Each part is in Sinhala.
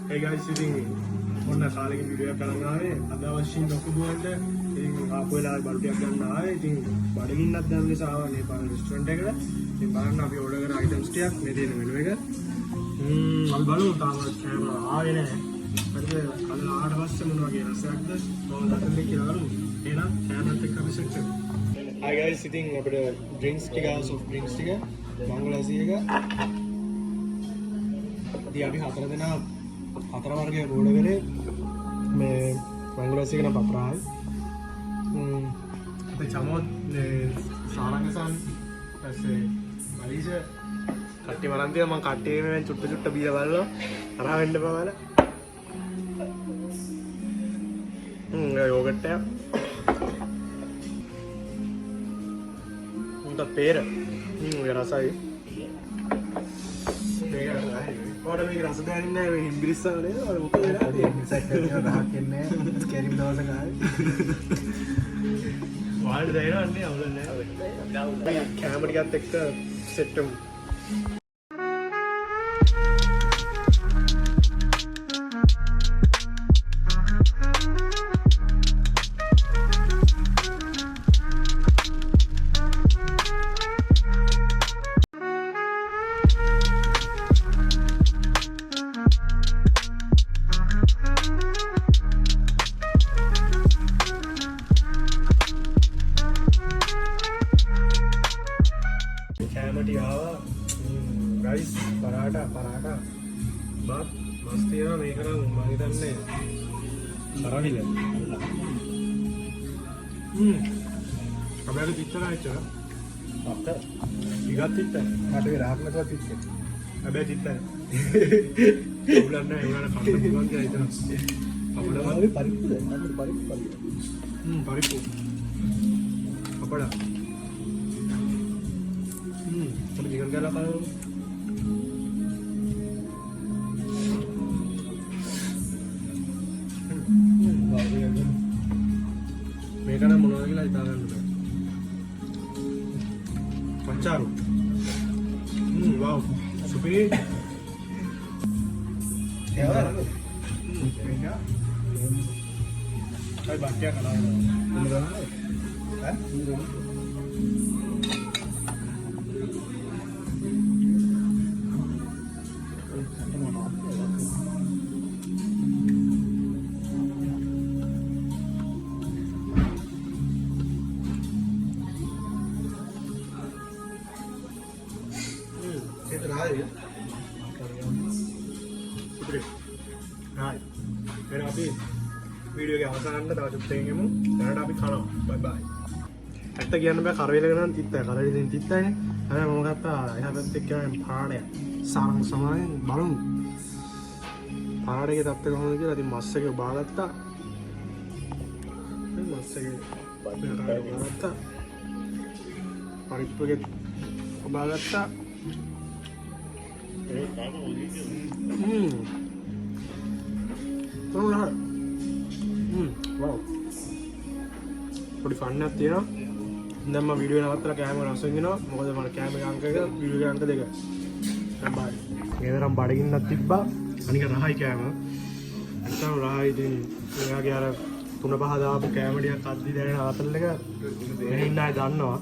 Hey guys, ඉතින් ඔන්න කාලෙකින් වීඩියෝ එකක් කරන් ආවේ. අද අවශ්‍යයි ලොකු දුවන්ට. ඉතින් ආපු වෙලාවේ බඩු ටිකක් ගන්න ආවේ. ඉතින් බඩගින්නක් දැන් නිසා ආවා මේ පාර රෙස්ටොරන්ට් එකට. ඉතින් බලන්න අපි ඕඩර් කරන අයිටම්ස් ටිකක් මේ තියෙන මෙනු එක. අපි බලමු තාම කෑම ආවේ නැහැ. හරිද? කලලා ආවට පස්සේ මොන වගේ රසයක්ද කොහොමද හදන්නේ කියලා බලමු. එහෙනම් කෑමත් එක්ක අපි සෙට් වෙමු. Hi guys, ඉතින් අපිට ඩ්‍රින්ක්ස් ටික ආවා, සොෆ්ට් ඩ්‍රින්ක්ස් ටික, මංගලසි එක. ඉතින් අපි හතර දෙනා හතර වර්ගයේ ඕඩර් කරේ. මේ මංගලසි එක නම් පපරායි. අපේ චමෝත් මේ සාරංගසන් ඊපස්සේ මලීෂ කට්ටිය මරන් තියෙනවා. මං කට්ටිය මේ චුට්ට චුට්ට බීලා බලනවා. තරහ වෙන්න එපා බලලා. ඒ යෝගට් එක. උන්ට පේර. ඒ රසයි. මේක රසයි. ඔයාලට මේක රස දැනෙන්නේ නැහැ මේ හිම්බිරිස්සාව නේද? ඔයාලා මොකද වෙලා තියෙන්නේ? සෙට් එකක් රහක් එන්නේ නැහැ. කැරිම් දවසක ආවේ. ඔයාලට දැනෙනවන්නේ අවුල නෑ. කැම ටිකත් එක්ක සෙට් වෙමු. කෑම ටික ආවා. රයිස්, පරාටා, පරාටා. බත් මස් තියෙනවා. මේක නම් මං හිතන්නේ කරවිල. අපේ තිත්තයි එච්චර. අප්ත ටිකක් තිත්තයි. මට ඒ රහක් නැතුව තිත්තේ. හැබැයි තිත්තයි. අවුලක් නෑ, ඒ වුණාට කන්න පුළුවන් කියලා හිතනවා. අපඩම ආවේ පරිප්පුද? මට පරිප්පු පරිප්පු. පරිප්පු. අපඩ. අපි චිකන් කෑල්ලක් කනවා. මේක නම් මොනවද කියලා හිතා ගන්න බෑ. අච්චාරු. වව්. සුපිරි. ඒවා මේක. අයි බට්ටිය කනවා. ඈ? ඒක රහයි. සුපිරි. රහයි. එහෙනම් අපි වීඩියෝ එකේ අවසානට තව චුට්ටකින් එමු. දැනට අපි කනවා. බයි බයි. ඇත්ත කියන්න බෑ, කරවිලක නම් තිත්තයි. කරවිල ඉතින් තිත්තයිනේ. හැබැයි මම ගත්තා එහා පැත්තේ කියන පාඩයක්. සාරංග සමාවෙන් බලමු. පාඩේ තත්ත්වය කොහොමද කියලා. ඉතින් මස් එක බාගත්තා. මේ මස් එක බාගත්තා. පරිප්පු එකත් ඔබාගත්තා. කොහොමද? වව්. පොඩි ෆන් එකක් තියෙනවා. දැන් මම වීඩියෝ නවත්තලා කෑම රස විඳිනවා. මොකද මට කෑම එක අංක 1, වීඩියෝ එක අංක 2. දැන් බයි. ගෙදරම් බඩගින්නක් තිබ්බා. අනික රහයි කෑම. නැත්තම් රහයි. ඉතින් එයාගේ අර තුන පහ දාපු කෑම ටිකක් අද්දි දැනෙන ආතල් එක මෙහි ඉන්න අය දන්නවා.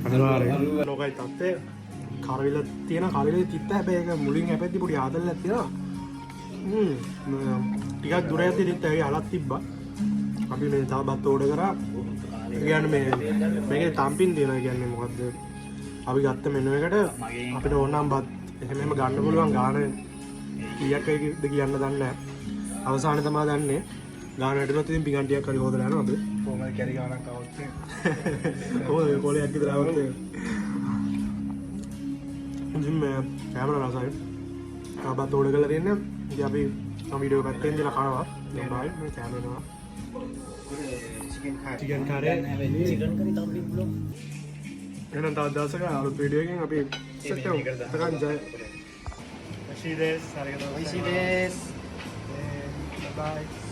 අනිවාර්යයෙන්. ලෝකයි තත්ත්වය කරවිල තියෙන කරවිල තිත්ත. හැබැයි ඒක මුලින් හැපෙද්දි පොඩි ආතල්යක් තියෙනවා. ටිකක් දුර යද්දි තිත්ත ඒ අලක් තිබ්බා. අපි මේ තව බත් ඕඩර් කරා. ඒ කියන්නේ මේ මේකේ තම්පින් තියෙනවා. ඒ කියන්නේ මොකද්ද? අපි ගත්ත මෙනු එකට අපිට ඕන නම් බත් එහෙම එහෙම ගන්න පුළුවන්. ගාන කීයක් වෙයිද කියන්න දන්නේ නැහැ. අවසානයේ තමයි දන්නේ. ගාන වැටුනොත් ඉතින් පිඟන් ටිකක් හරි හොදලා යනවා අපි. කොහමද කැරි ගානක් આવොත් එහෙම. කොහොමද මේ කොලයක් විතර ආවොත් එහෙම. ඉතින් මේ කැමර රසයි. තව බත් ඕඩර් කරලා තියෙන්නේ. ඉතින් අපි තම වීඩියෝ පැත්තෙන් ඉඳලා කනවා. දැන් බයි මේ කැමර එනවා. චිකන් කරි. චිකන් කරේ. චිකන් කරි තම්පින් පුළුවන්. එහෙනම් තවත් දවසක අලුත් වීඩියෝ එකකින් අපි සෙට් වෙමු. එතකන් ජය. ඔයිෂි දෙස්. ඔයිෂි දෙස්. බයි.